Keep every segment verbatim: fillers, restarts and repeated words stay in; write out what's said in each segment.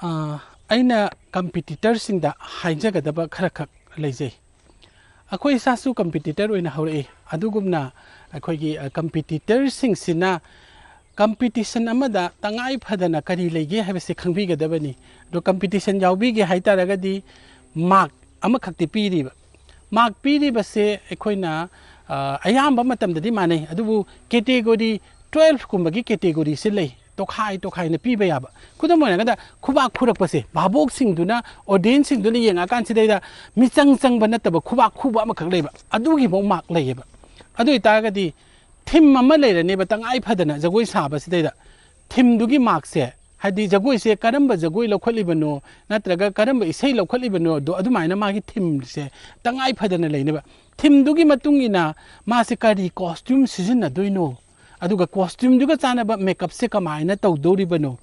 ꯑꯥ, ꯑꯩꯅ ꯀꯝꯄꯤꯇꯤꯇꯔꯁꯤꯡꯗ ꯍꯥꯏꯖꯒꯗꯕ ꯈꯔꯈꯛ ꯂꯩꯖꯩ꯫ ꯑꯩꯈꯣꯏ ꯏꯁꯥꯁꯨ ꯀꯝꯄꯤꯇꯤꯇꯔ ꯑꯣꯏꯅ ꯍꯧꯔꯛꯏ꯫ ꯑꯗꯨꯒꯨꯝꯅ ꯑꯩꯈꯣꯏꯒꯤ, ꯑ, ꯀꯝꯄꯤꯇꯤꯇꯔꯁꯤꯡꯁꯤꯅ ꯀꯝꯄꯤꯇꯤꯁꯟ ꯑꯃꯗ ꯇꯉꯥꯏ ꯐꯗꯅ ꯀꯔꯤ ꯂꯩꯒꯦ ꯍꯥꯏꯕꯁꯤ ꯈꯪꯕꯤꯒꯗꯕꯅꯤ꯫ ꯑꯗꯣ ꯀꯝꯄꯤꯇꯤꯁꯟ ꯌꯥꯎꯕꯤꯒꯦ ꯍꯥꯏ ꯇꯥꯔꯒꯗꯤ ꯃꯥꯔꯛ ꯑꯃꯈꯛꯇꯤ ꯄꯤꯔꯤꯕ꯫ ꯃꯥꯔꯛ ꯄꯤꯔꯤꯕꯁꯦ ꯑꯩꯈꯣꯏꯅ, ꯑ, ꯑꯌꯥꯝꯕ ꯃꯇꯝꯗꯗꯤ ꯃꯥꯟꯅꯩ, ꯑꯗꯨꯕꯨ ꯀꯦꯇꯦꯒꯣꯔꯤ ꯇꯨꯋꯦꯜꯐ ꯀꯨꯝꯕꯒꯤ ꯀꯦꯇꯦꯒꯣꯔꯤꯁꯦ ꯂꯩ, ꯇꯣꯈꯥꯏ ꯇꯣꯈꯥꯏꯅ ꯄꯤꯕ ꯌꯥꯕ꯫ ꯈꯨꯗꯝ ꯑꯣꯏꯔꯒꯅ ꯈꯨꯕꯥꯛ ꯈꯨꯔꯛꯄꯁꯦ, ꯚꯥꯕꯣꯛꯁꯤꯡꯗꯨꯅ, ꯑꯣꯗꯤꯌꯦꯟꯁꯁꯤꯡꯗꯨꯅ ꯌꯦꯡꯉꯛꯑꯀꯥꯟꯁꯤꯗꯩꯗ ꯃꯤꯆꯪ ꯆꯪꯕ ꯅꯠꯇꯕ ꯈꯨꯕꯥꯛ ꯈꯨꯕ ꯑꯃꯈꯛ ꯂꯩꯕ, ꯑꯗꯨꯒꯤꯐꯥꯎ ꯃꯥꯔꯛ ꯂꯩꯌꯦꯕ꯫ ꯑꯗꯨ ꯑꯣꯏꯇꯥꯔꯒꯗꯤ ꯊꯤꯝ ꯑꯃ ꯂꯩꯔꯅꯦꯕ ꯇꯉꯥꯏ ꯐꯗꯅ ꯖꯒꯣꯏ ꯁꯥꯕꯁꯤꯗꯩꯗ꯫ ꯊꯤꯝꯗꯨꯒꯤ ꯃꯥꯔꯛꯁꯦ, ꯍꯥꯏꯗꯤ ꯖꯒꯣꯏꯁꯦ ꯀꯔꯝꯕ ꯖꯒꯣꯏ ꯂꯧꯈꯠꯂꯤꯕꯅꯣ ꯅꯠꯇ꯭ꯔꯒ ꯀꯔꯝꯕ ꯏꯁꯩ ꯂꯧꯈꯠꯂꯤꯕꯅꯣꯗꯣ, ꯑꯗꯨꯃꯥꯏꯅ ꯃꯥꯒꯤ ꯊꯤꯝꯁꯦ ꯇꯉꯥꯏ ꯐꯗꯅ ꯂꯩꯅꯦꯕ꯫ ꯊꯤꯝꯗꯨꯒꯤ ꯃꯇꯨꯡ ꯏꯟꯅ ꯃꯥꯁꯦ ꯀꯔꯤ ꯀꯣꯁꯇ꯭ꯌꯨꯝ ꯁꯤꯖꯤꯟꯅꯗꯣꯏꯅꯣ, ꯑꯗꯨꯒ ꯀꯣꯁꯇ꯭ꯌꯨꯝꯗꯨꯒ ꯆꯥꯟꯅꯕ ꯃꯦꯀꯞꯁꯦ ꯀꯃꯥꯏꯅ ꯇꯧꯗꯧꯔꯤꯕꯅꯣ,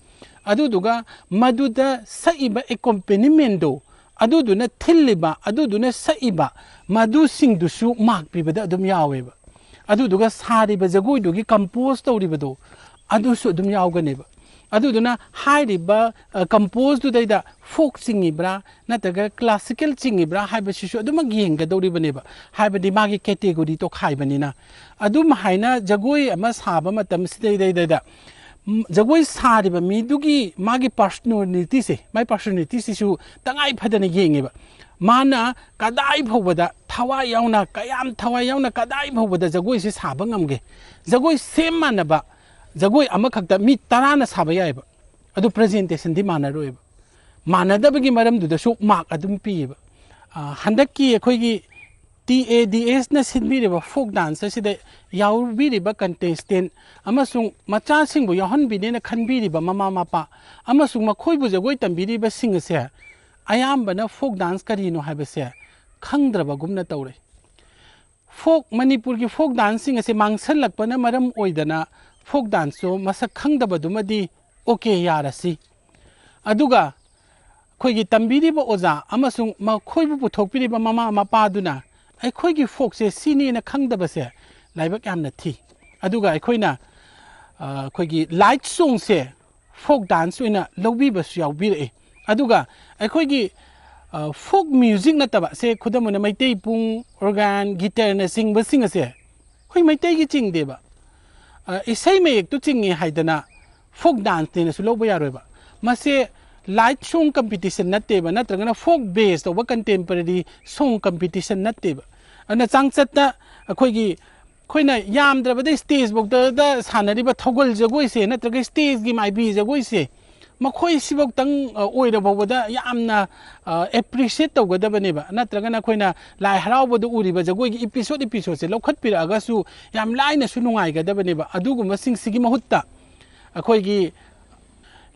ꯑꯗꯨꯗꯨꯒ ꯃꯗꯨꯗ ꯁꯛꯏꯕ ꯑꯦꯀꯣꯝꯄꯦꯅꯤꯃꯦꯟꯗꯣ, ꯑꯗꯨꯗꯨꯅ ꯊꯤꯜꯂꯤꯕ, ꯑꯗꯨꯗꯨꯅ ꯁꯛꯏꯕ, ꯃꯗꯨꯁꯤꯡꯗꯨꯁꯨ ꯃꯥꯔꯛ ꯄꯤꯕꯗ ꯑꯗꯨꯝ ꯌꯥꯎꯋꯦꯕ꯫ ꯑꯗꯨꯗꯨꯒ ꯁꯥꯔꯤꯕ ꯖꯒꯣꯏꯗꯨꯒꯤ ꯀꯝꯄꯣꯖ ꯇꯧꯔꯤꯕꯗꯣ, ꯑꯗꯨꯁꯨ ꯑꯗꯨꯝ ꯌꯥꯎꯒꯅꯦꯕ꯫ ꯑꯗꯨꯗꯨꯅ ꯍꯥꯏꯔꯤꯕ, ꯑ, ꯀꯝꯄꯣꯖꯇꯨꯗꯩꯗ ꯐꯣꯛ ꯆꯤꯡꯉꯤꯕ꯭ꯔꯥ ꯅꯠꯇ꯭ꯔꯒ ꯀ꯭ꯂꯥꯁꯤꯀꯦꯜ ꯆꯤꯡꯉꯤꯕ꯭ꯔꯥ ꯍꯥꯏꯕꯁꯤꯁꯨ ꯑꯗꯨꯃꯛ ꯌꯦꯡꯒꯗꯧꯔꯤꯕꯅꯦꯕ꯫ ꯍꯥꯏꯕꯗꯤ ꯃꯥꯒꯤ ꯀꯦꯇꯦꯒꯣꯔꯤ ꯇꯣꯈꯥꯏꯕꯅꯤꯅ꯫ ꯑꯗꯨꯝ ꯍꯥꯏꯅ ꯖꯒꯣꯏ ꯑꯃ ꯁꯥꯕ ꯃꯇꯝꯁꯤꯗꯩꯗꯩꯗ, ꯎꯝ, ꯖꯒꯣꯏ ꯁꯥꯔꯤꯕ ꯃꯤꯗꯨꯒꯤ ꯃꯥꯒꯤ ꯄꯥꯔꯁꯣꯅꯦꯂꯤꯇꯤꯁꯦ, ꯃꯥꯒꯤ ꯄꯥꯔꯁꯣꯅꯦꯂꯤꯇꯤꯁꯤꯁꯨ ꯇꯉꯥꯏ ꯐꯗꯅ ꯌꯦꯡꯉꯦꯕ꯫ ꯃꯥꯅ ꯀꯗꯥꯏ ꯐꯥꯎꯕꯗ ꯊꯋꯥꯏ ꯌꯥꯎꯅ, ꯀꯌꯥꯝ ꯊꯋꯥꯏ ꯌꯥꯎꯅ ꯀꯗꯥꯏ ꯐꯥꯎꯕꯗ ꯖꯒꯣꯏꯁꯦ ꯁꯥꯕ ꯉꯝꯒꯦ? ꯖꯒꯣꯏ ꯁꯦꯝ ꯃꯥꯟꯅꯕ ꯖꯒꯣꯏ ꯑꯃꯈꯛꯇ ꯃꯤ ꯇꯔꯥꯅ ꯁꯥꯕ ꯌꯥꯏꯑꯕ, ꯑꯗꯨ ꯄ꯭ꯔꯖꯦꯟꯇꯦꯁꯟꯗꯤ ꯃꯥꯟꯅꯔꯣꯏꯕ꯫ ꯃꯥꯟꯅꯗꯕꯒꯤ ꯃꯔꯝꯗꯨꯗꯁꯨ ꯃꯥꯔꯛ ꯑꯗꯨꯝ ꯄꯤꯌꯦꯕ꯫ ꯑ, ꯍꯟꯗꯛꯀꯤ ꯑꯩꯈꯣꯏꯒꯤ T A D ꯑꯦꯁꯅ ꯁꯤꯟꯕꯤꯔꯤꯕ folk dance ꯑꯁꯤꯗ ꯌꯥꯎꯕꯤꯔꯤꯕ ꯀꯟꯇꯦꯁꯇꯦꯟ ꯑꯃꯁꯨꯡ ꯃꯆꯥꯁꯤꯡꯕꯨ ꯌꯥꯎꯍꯟꯕꯤꯅꯦꯅ ꯈꯟꯕꯤꯔꯤꯕ ꯃꯃꯥ ꯃꯄꯥ ꯑꯃꯁꯨꯡ ꯃꯈꯣꯏꯕꯨ ꯖꯒꯣꯏ ꯇꯝꯕꯤꯔꯤꯕꯁꯤꯡ ꯑꯁꯦ ꯑꯌꯥꯝꯕꯅ ꯐꯣꯛ ꯗꯥꯟꯁ ꯀꯔꯤꯅꯣ ꯍꯥꯏꯕꯁꯦ ꯈꯪꯗ꯭ꯔꯕꯒꯨꯝꯅ ꯇꯧꯔꯦ꯫ ꯐꯣꯛ, ꯃꯅꯤꯄꯨꯔꯒꯤ ꯐꯣꯛ ꯗꯥꯟꯁꯁꯤꯡ ꯑꯁꯦ ꯃꯥꯡꯁꯜꯂꯛꯄꯅ ꯃꯔꯝ ꯑꯣꯏꯗꯅ ꯐꯣꯛ ꯗꯥꯟꯁꯁꯨ ꯃꯁꯛ ꯈꯪꯗꯕꯗꯨꯃꯗꯤ ꯑꯣꯀꯦ, ꯌꯥꯔꯁꯤ꯫ ꯑꯗꯨꯒ ꯑꯩꯈꯣꯏꯒꯤ ꯇꯝꯕꯤꯔꯤꯕ ꯑꯣꯖꯥ ꯑꯃꯁꯨꯡ ꯃꯈꯣꯏꯕꯨ ꯄꯨꯊꯣꯛꯄꯤꯔꯤꯕ ꯃꯃꯥ ꯃꯄꯥꯗꯨꯅ ꯑꯩꯈꯣꯏꯒꯤ ꯐꯣꯛꯁꯦ ꯁꯤꯅꯦꯅ ꯈꯪꯗꯕꯁꯦ ꯂꯥꯏꯕꯛ ꯌꯥꯝꯅ ꯊꯤ꯫ ꯑꯗꯨꯒ ꯑꯩꯈꯣꯏꯅ, ꯑ, ꯑꯩꯈꯣꯏꯒꯤ ꯂꯥꯏꯠ ꯁꯣꯡꯁꯦ ꯐꯣꯛ ꯗꯥꯟꯁ ꯑꯣꯏꯅ ꯂꯧꯕꯤꯕꯁꯨ ꯌꯥꯎꯕꯤꯔꯛꯏ꯫ ꯑꯗꯨꯒ ꯑꯩꯈꯣꯏꯒꯤ ꯐꯣꯛ ꯃ꯭ꯌꯨꯖꯤꯛ ꯅꯠꯇꯕ, ꯁꯦ ꯈꯨꯗꯝ ꯑꯣꯏꯅ ꯃꯩꯇꯩ ꯄꯨꯡ, ꯑꯣꯔꯒꯥꯟ, ꯒꯤꯇꯔꯅꯆꯤꯡꯕꯁꯤꯡ ꯑꯁꯦ ꯑꯩꯈꯣꯏ ꯃꯩꯇꯩꯒꯤ ꯆꯤꯡꯗꯦꯕ꯫ ꯏꯁꯩ ꯃꯌꯦꯛꯇꯨ ꯆꯤꯡꯉꯤ ꯍꯥꯏꯗꯅ ꯐꯣꯛ ꯗꯥꯟꯁꯅꯦꯅꯁꯨ ꯂꯧꯕ ꯌꯥꯔꯣꯏꯕ꯫ ꯃꯁꯦ ꯂꯥꯏꯠ ꯁꯣꯡ ꯀꯝꯄꯤꯇꯤꯁꯟ ꯅꯠꯇꯦꯕ, ꯅꯠꯇ꯭ꯔꯒꯅ ꯐꯣꯛ ꯕꯦꯁ ꯇꯧꯕ ꯀꯟꯇꯦꯝꯄꯔꯔꯤ ꯁꯣꯡ ꯀꯝꯄꯤꯇꯤꯁꯟ ꯅꯠꯇꯦꯕ꯫ ꯑꯗꯨꯅ ꯆꯥꯡꯆꯠꯇ ꯑꯩꯈꯣꯏꯒꯤ, ꯑꯩꯈꯣꯏꯅ ꯌꯥꯝꯗ꯭ꯔꯕꯗ ꯁ꯭ꯇꯦꯖꯐꯧꯗ ꯁꯥꯟꯅꯔꯤꯕ ꯊꯧꯒꯜ ꯖꯒꯣꯏꯁꯦ, ꯅꯠꯇ꯭ꯔꯒ ꯁ꯭ꯇꯦꯖꯒꯤ ꯃꯥꯏꯕꯤ ꯖꯒꯣꯏꯁꯦ, ꯃꯈꯣꯏꯁꯤꯐꯧꯇꯪ ꯑꯣꯏꯔ ꯐꯥꯎꯕꯗ ꯌꯥꯝꯅ ꯑꯦꯄ꯭ꯔꯤꯁꯤꯌꯦꯠ ꯇꯧꯒꯗꯕꯅꯦꯕ꯫ ꯅꯠꯇ꯭ꯔꯒꯅ ꯑꯩꯈꯣꯏꯅ ꯂꯥꯏ ꯍꯔꯥꯎꯕꯗ ꯎꯔꯤꯕ ꯖꯒꯣꯏꯒꯤ ꯏꯄꯤꯁꯣꯠ ꯏꯄꯤꯁꯣꯠꯁꯦ ꯂꯧꯈꯠꯄꯤꯔꯛꯑꯒꯁꯨ ꯌꯥꯝ ꯂꯥꯏꯅꯁꯨ ꯅꯨꯡꯉꯥꯏꯒꯗꯕꯅꯦꯕ꯫ ꯑꯗꯨꯒꯨꯝꯕꯁꯤꯡꯁꯤꯒꯤ ꯃꯍꯨꯠꯇ ꯑꯩꯈꯣꯏꯒꯤ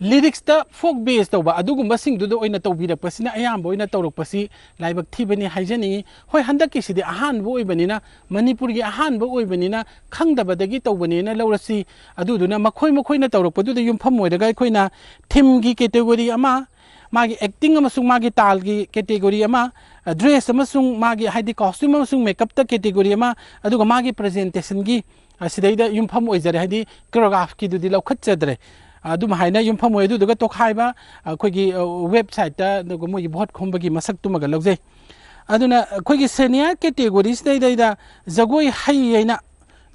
ꯂꯤꯔꯤꯛꯁꯇ ꯐꯣꯛ ꯕꯦꯁ ꯇꯧꯕ ꯑꯗꯨꯒꯨꯝꯕꯁꯤꯡꯗꯨꯗ ꯑꯣꯏꯅ ꯇꯧꯕꯤꯔꯛꯄꯁꯤꯅ ꯑꯌꯥꯝꯕ ꯑꯣꯏꯅ ꯇꯧꯔꯛꯄꯁꯤ ꯂꯥꯏꯕꯛ ꯊꯤꯕꯅꯤ ꯍꯥꯏꯖꯅꯤꯡꯉꯤ꯫ ꯍꯣꯏ, ꯍꯟꯗꯛꯀꯤꯁꯤꯗꯤ ꯑꯍꯥꯟꯕ ꯑꯣꯏꯕꯅꯤꯅ, ꯃꯅꯤꯄꯨꯔꯒꯤ ꯑꯍꯥꯟꯕ ꯑꯣꯏꯕꯅꯤꯅ ꯈꯪꯗꯕꯗꯒꯤ ꯇꯧꯕꯅꯦꯅ ꯂꯧꯔꯁꯤ꯫ ꯑꯗꯨꯗꯨꯅ ꯃꯈꯣꯏ ꯃꯈꯣꯏꯅ ꯇꯧꯔꯛꯄꯗꯨꯗ ꯌꯨꯝꯐꯝ ꯑꯣꯏꯔꯒ ꯑꯩꯈꯣꯏꯅ ꯊꯤꯝꯒꯤ ꯀꯦꯇꯦꯒꯣꯔꯤ ꯑꯃ, ꯃꯥꯒꯤ ꯑꯦꯛꯇꯤꯡ ꯑꯃꯁꯨꯡ ꯃꯥꯒꯤ ꯇꯥꯜꯒꯤ ꯀꯦꯇꯦꯒꯣꯔꯤ ꯑꯃ, ꯗ꯭ꯔꯦꯁ ꯑꯃꯁꯨꯡ ꯃꯥꯒꯤ, ꯍꯥꯏꯗꯤ, ꯀꯣꯁꯇ꯭ꯌꯨꯝ ꯑꯃꯁꯨꯡ ꯃꯦꯀꯞꯇ ꯀꯦꯇꯦꯒꯣꯔꯤ ꯑꯃ, ꯑꯗꯨꯒ ꯃꯥꯒꯤ ꯄ꯭ꯔꯖꯦꯟꯇꯦꯁꯟꯒꯤ, ꯑ, ꯁꯤꯗꯩꯗ ꯌꯨꯝꯐꯝ ꯑꯣꯏꯖꯔꯦ, ꯍꯥꯏꯗꯤ ꯀꯣꯔꯤꯌꯣꯒ꯭ꯔꯥꯐꯀꯤꯗꯨꯗꯤ ꯂꯧꯈꯠꯆꯗ꯭ꯔꯦ꯫ ꯑꯗꯨꯝ ꯍꯥꯏꯅ ꯌꯨꯝꯐꯝ ꯑꯣꯏ꯫ ꯑꯗꯨꯗꯨꯒ ꯇꯣꯈꯥꯏꯕ, ꯑꯩꯈꯣꯏꯒꯤ, ꯑ, ꯋꯦꯕꯁꯥꯏꯠꯇ ꯑꯗꯨꯒ ꯃꯣꯏꯒꯤ ꯚꯣꯠ ꯈꯣꯝꯕꯒꯤ ꯃꯁꯛꯇꯨꯃꯒ ꯂꯧꯖꯩ꯫ ꯑꯗꯨꯅ ꯑꯩꯈꯣꯏꯒꯤ ꯁꯦꯅꯤꯌꯔ ꯀꯦꯇꯦꯒꯣꯔꯤꯁꯤꯗꯩꯗꯩꯗ ꯖꯒꯣꯏ ꯍꯩ ꯍꯥꯏꯅ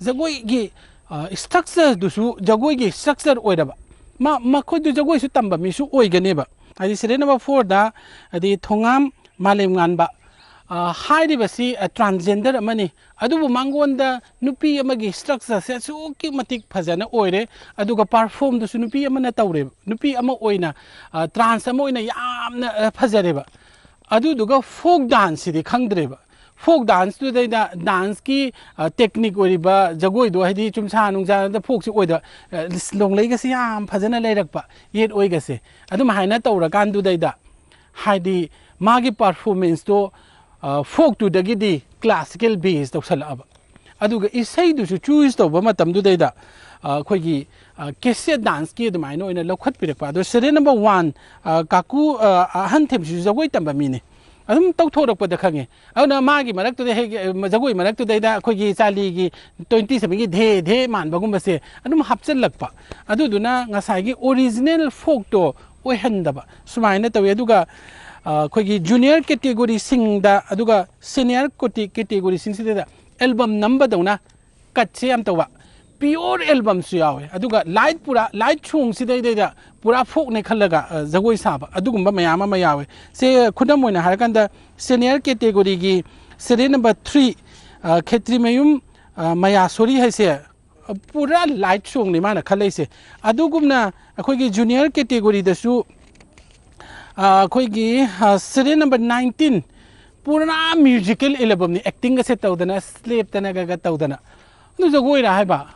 ꯖꯒꯣꯏꯒꯤ, ꯑ, ꯁ꯭ꯇ꯭ꯔꯛꯆꯔꯗꯨꯁꯨ ꯖꯒꯣꯏꯒꯤ ꯁ꯭ꯇ꯭ꯔꯛꯆꯔ ꯑꯣꯏꯔꯕ꯫ ꯃ-, ꯃꯈꯣꯏꯗꯨ ꯖꯒꯣꯏꯁꯨ ꯇꯝꯕ ꯃꯤꯁꯨ ꯑꯣꯏꯒꯅꯦꯕ꯫ ꯍꯥꯏꯗꯤ ꯁꯦꯔꯤꯌꯦꯜ ꯅꯝꯕꯔ ꯐꯣꯔꯗ, ꯍꯥꯏꯗꯤ ꯊꯣꯉꯥꯝ ꯃꯥꯂꯦꯝꯉꯥꯟꯕ, ꯑ, ꯍꯥꯏꯔꯤꯕꯁꯤ, ꯑ, ꯇ꯭ꯔꯥꯟꯁꯖꯦꯟꯗꯔ ꯑꯃꯅꯤ꯫ ꯑꯗꯨꯕꯨ ꯃꯉꯣꯟꯗ ꯅꯨꯄꯤ ꯑꯃꯒꯤ ꯁ꯭ꯇ꯭ꯔꯛꯆꯔꯁꯦ ꯑꯁꯨꯛꯀꯤ ꯃꯇꯤꯛ ꯐꯖꯅ ꯑꯣꯏꯔꯦ, ꯑꯗꯨꯒ ꯄꯔꯐꯣꯝꯗꯨꯁꯨ ꯅꯨꯄꯤ ꯑꯃꯅ ꯇꯧꯔꯦꯕ, ꯅꯨꯄꯤ ꯑꯃ ꯑꯣꯏꯅ, ꯑ, ꯇ꯭ꯔꯥꯟꯁ ꯑꯃ ꯑꯣꯏꯅ ꯌꯥꯝꯅ, ꯑ, ꯐꯖꯔꯦꯕ꯫ ꯑꯗꯨꯗꯨꯒ ꯐꯣꯛ ꯗꯥꯟꯁꯁꯤꯗꯤ ꯈꯪꯗ꯭ꯔꯦꯕ꯫ ꯐꯣꯛ ꯗꯥꯟꯁꯇꯨꯗꯩꯗ ꯗꯥꯟꯁꯀꯤ, ꯑ, ꯇꯦꯛꯅꯤꯛ ꯑꯣꯏꯔꯤꯕ ꯖꯒꯣꯏꯗꯣ, ꯍꯥꯏꯗꯤ ꯆꯨꯝꯁꯥ ꯅꯨꯡꯁꯥꯗ ꯐꯣꯛꯁꯤ ꯑꯣꯏꯗ, ꯑ, ꯅꯣꯡꯂꯩꯒꯁꯤ ꯌꯥꯝ ꯐꯖꯅ ꯂꯩꯔꯛꯄ, ꯌꯦꯠ ꯑꯣꯏꯒꯁꯦ꯫ ꯑꯗꯨꯝ ꯍꯥꯏꯅ ꯇꯧꯔꯀꯥꯟꯗꯨꯗꯩꯗ, ꯍꯥꯏꯗꯤ ꯃꯥꯒꯤ ꯄꯔꯐꯣꯔꯃꯦꯟꯁꯇꯣ, ꯑ, ꯐꯣꯛꯇꯨꯗꯒꯤꯗꯤ ꯀ꯭ꯂꯥꯁꯤꯀꯦꯜ ꯕꯦꯁ ꯇꯧꯁꯜꯂꯛꯑꯕ꯫ ꯑꯗꯨꯒ ꯏꯁꯩꯗꯨꯁꯨ ꯆꯨꯁ ꯇꯧꯕ ꯃꯇꯝꯗꯨꯗꯩꯗ, ꯑ, ꯑꯩꯈꯣꯏꯒꯤ, ꯑ, ꯀꯦꯁꯦꯠ ꯗꯥꯟꯁꯀꯤ ꯑꯗꯨꯃꯥꯏꯅ ꯑꯣꯏꯅ ꯂꯧꯈꯠꯄꯤꯔꯛꯄ꯫ ꯑꯗꯣ ꯁꯦꯔꯤꯌꯦꯜ ꯅꯝꯕꯔ ꯋꯥꯟ, ꯑ, ꯀꯥꯀꯨ, ꯑ, ꯑꯍꯟ ꯊꯦꯝꯁꯤꯁꯨ ꯖꯒꯣꯏ ꯇꯝꯕ ꯃꯤꯅꯤ꯫ ꯑꯗꯨꯝ ꯇꯧꯊꯣꯔꯛꯄꯗ ꯈꯪꯉꯦ꯫ ꯑꯗꯨꯅ ꯃꯥꯒꯤ ꯃꯔꯛꯇꯨꯗ ꯍꯦꯛ, ꯑ, ꯖꯒꯣꯏ ꯃꯔꯛꯇꯨꯗꯩꯗ ꯑꯩꯈꯣꯏꯒꯤ ꯆꯥꯂꯤꯒꯤ twenty seven ꯒꯤ ꯙꯦ ꯙꯦ ꯃꯥꯟꯕꯒꯨꯝꯕꯁꯦ ꯑꯗꯨꯝ ꯍꯥꯞꯆꯤꯜꯂꯛꯄ꯫ ꯑꯗꯨꯗꯨꯅ ꯉꯁꯥꯏꯒꯤ original folkꯇꯣ ꯑꯣꯏꯍꯟꯗꯕ ꯁꯨꯃꯥꯏꯅ ꯇꯧꯋꯤ꯫ ꯑꯗꯨꯒ, ꯑ, ꯑꯩꯈꯣꯏꯒꯤ junior categoryꯁꯤꯡꯗ, ꯑꯗꯨꯒ senior ꯀꯣꯇꯤ-, categoryꯁꯤꯡꯁꯤꯗ album ꯅꯝꯕꯗꯧꯅ cutꯁꯦ ꯌꯥꯝ ꯇꯧꯕ꯫ Pure albumꯁꯨ ꯌꯥꯎꯋꯦ꯫ ꯑꯗꯨꯒ light ꯄꯨꯔꯥ, light songꯁꯤꯗꯩꯗꯩꯗ ꯄꯨꯔꯥ folkꯅꯦ ꯈꯜꯂꯒ, ꯑ, ꯖꯒꯣꯏ ꯁꯥꯕ ꯑꯗꯨꯒꯨꯝꯕ ꯃꯌꯥꯝ ꯑꯃ ꯌꯥꯎꯋꯦ꯫ ꯁꯦ ꯈꯨꯗꯝ ꯑꯣꯏꯅ ꯍꯥꯏꯔꯀꯥꯟꯗ senior categoryꯒꯤ serial number three, ꯑ, ꯈꯦꯇ꯭ꯔꯤꯃꯌꯨꯝ, ꯑ, ꯃꯌꯥꯁꯣꯔꯤ ꯍꯥꯏꯁꯦ, ꯑ, ꯄꯨꯔꯥ light songꯅꯤ ꯃꯥꯅ ꯈꯜꯂꯛꯏꯁꯦ꯫ ꯑꯗꯨꯒꯨꯝꯅ ꯑꯩꯈꯣꯏꯒꯤ junior categoryꯗꯁꯨ, ꯑ, ꯑꯩꯈꯣꯏꯒꯤ, ꯑ, serial number nineteen ꯄꯨꯔꯥ musical albumꯅꯤ, actingꯒꯁꯦ ꯇꯧꯗꯅ, ꯂꯦꯞꯇꯅꯒ ꯇꯧꯗꯅ꯫ ꯑꯗꯨ ꯖꯒꯣꯏꯔ ꯍꯥꯏꯕ?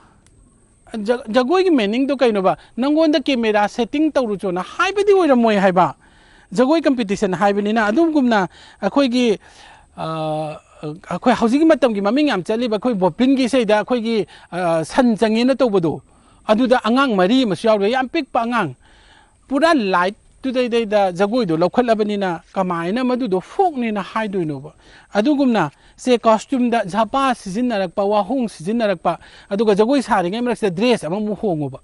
ꯖ-, ꯖꯒꯣꯏꯒꯤ meaningꯗꯣ ꯀꯩꯅꯣꯕ? ꯅꯪꯉꯣꯟꯗ camera setting ꯇꯧꯔꯨꯆꯣꯅ ꯍꯥꯏꯕꯗꯤ ꯑꯣꯏꯔꯝꯃꯣꯏ ꯍꯥꯏꯕ꯫ ꯖꯒꯣꯏ competition ꯍꯥꯏꯕꯅꯤꯅ꯫ ꯑꯗꯨꯒꯨꯝꯅ ꯑꯩꯈꯣꯏꯒꯤ, ꯑ, ꯑꯩꯈꯣꯏ ꯍꯧꯖꯤꯛꯀꯤ ꯃꯇꯝꯒꯤ ꯃꯃꯤꯡ ꯌꯥꯝ ꯆꯠꯂꯤꯕ ꯑꯩꯈꯣꯏ ꯕꯣꯄꯤꯟꯒꯤ ꯏꯁꯩꯗ ꯑꯩꯈꯣꯏꯒꯤ, ꯑ, ꯁꯟ ꯆꯪꯉꯦꯅ ꯇꯧꯕꯗꯣ, ꯑꯗꯨꯗ ꯑꯉꯥꯡ ꯃꯔꯤ ꯑꯃꯁꯨ ꯌꯥꯎꯔꯤ, ꯌꯥꯝ ꯄꯤꯛꯄ ꯑꯉꯥꯡ꯫ ꯄꯨꯔꯥ lightꯇꯨꯗꯩꯗꯩꯗ ꯖꯒꯣꯏꯗꯣ ꯂꯧꯈꯠꯂꯕꯅꯤꯅ ꯀꯃꯥꯏꯅ ꯃꯗꯨꯗꯣ folkꯅꯦꯅ ꯍꯥꯏꯗꯣꯏꯅꯣꯕ? ꯑꯗꯨꯒꯨꯝꯅ ꯁꯦ costumeꯗ ꯖꯄꯥ ꯁꯤꯖꯤꯟꯅꯔꯛꯄ, ꯋꯥꯍꯣꯡ ꯁꯤꯖꯤꯟꯅꯔꯛꯄ, ꯑꯗꯨꯒ ꯖꯒꯣꯏ ꯁꯥꯔꯤꯉꯩ ꯃꯔꯛꯁꯤꯗ dress ꯑꯃꯃꯨꯛ ꯍꯣꯡꯉꯨꯕ,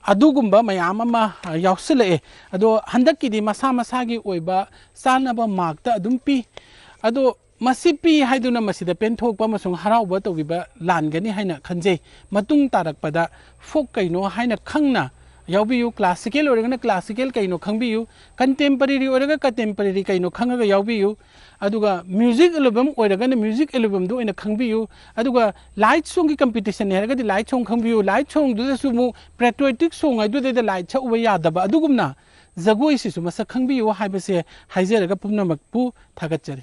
ꯑꯗꯨꯒꯨꯝꯕ ꯃꯌꯥꯝ ꯑꯃ, ꯑ, ꯌꯥꯎꯁꯤꯜꯂꯛꯑꯦ꯫ ꯑꯗꯣ ꯍꯟꯗꯛꯀꯤꯗꯤ ꯃꯁꯥ ꯃꯁꯥꯒꯤ ꯑꯣꯏꯕ ꯆꯥꯅꯕ markꯇ ꯑꯗꯨꯝ ꯄꯤ꯫ ꯑꯗꯣ ꯃꯁꯤ ꯄꯤ ꯍꯥꯏꯗꯨꯅ ꯃꯁꯤꯗ ꯄꯦꯟꯊꯣꯛꯄ ꯑꯃꯁꯨꯡ ꯍꯔꯥꯎꯕ ꯇꯧꯕꯤꯕ ꯂꯥꯟꯒꯅꯤ ꯍꯥꯏꯅ ꯈꯟꯖꯩ꯫ ꯃꯇꯨꯡ ꯇꯥꯔꯛꯄꯗ folk ꯀꯩꯅꯣ ꯍꯥꯏꯅ ꯈꯪꯅ ꯌꯥꯎꯕꯤꯌꯨ꯫ Classical ꯑꯣꯏꯔꯒꯅ classical ꯀꯩꯅꯣ ꯈꯪꯕꯤꯌꯨ, contemporary ꯑꯣꯏꯔꯒ contemporary ꯀꯩꯅꯣ ꯈꯪꯉꯒ ꯌꯥꯎꯕꯤꯌꯨ꯫ ꯑꯗꯨꯒ music album ꯑꯣꯏꯔꯒꯅ music albumꯗꯨ ꯑꯣꯏꯅ ꯈꯪꯕꯤꯌꯨ꯫ ꯑꯗꯨꯒ light songꯒꯤ competitionꯅꯤ ꯍꯥꯏꯔꯒꯗꯤ light song ꯈꯪꯕꯤꯌꯨ꯫ Light songꯗꯨꯗꯁꯨ ꯑꯃꯨꯛ patriotic song ꯍꯥꯏꯗꯨꯗꯩꯗ light ꯁꯛꯎꯕ ꯌꯥꯗꯕ꯫ ꯑꯗꯨꯒꯨꯝꯅ ꯖꯒꯣꯏꯁꯤꯁꯨ ꯃꯁꯛ ꯈꯪꯕꯤꯌꯨ ꯍꯥꯏꯕꯁꯦ ꯍꯥꯏꯖꯔꯒ ꯄꯨꯝꯅꯃꯛꯄꯨ ꯊꯥꯒꯠꯆꯔꯤ꯫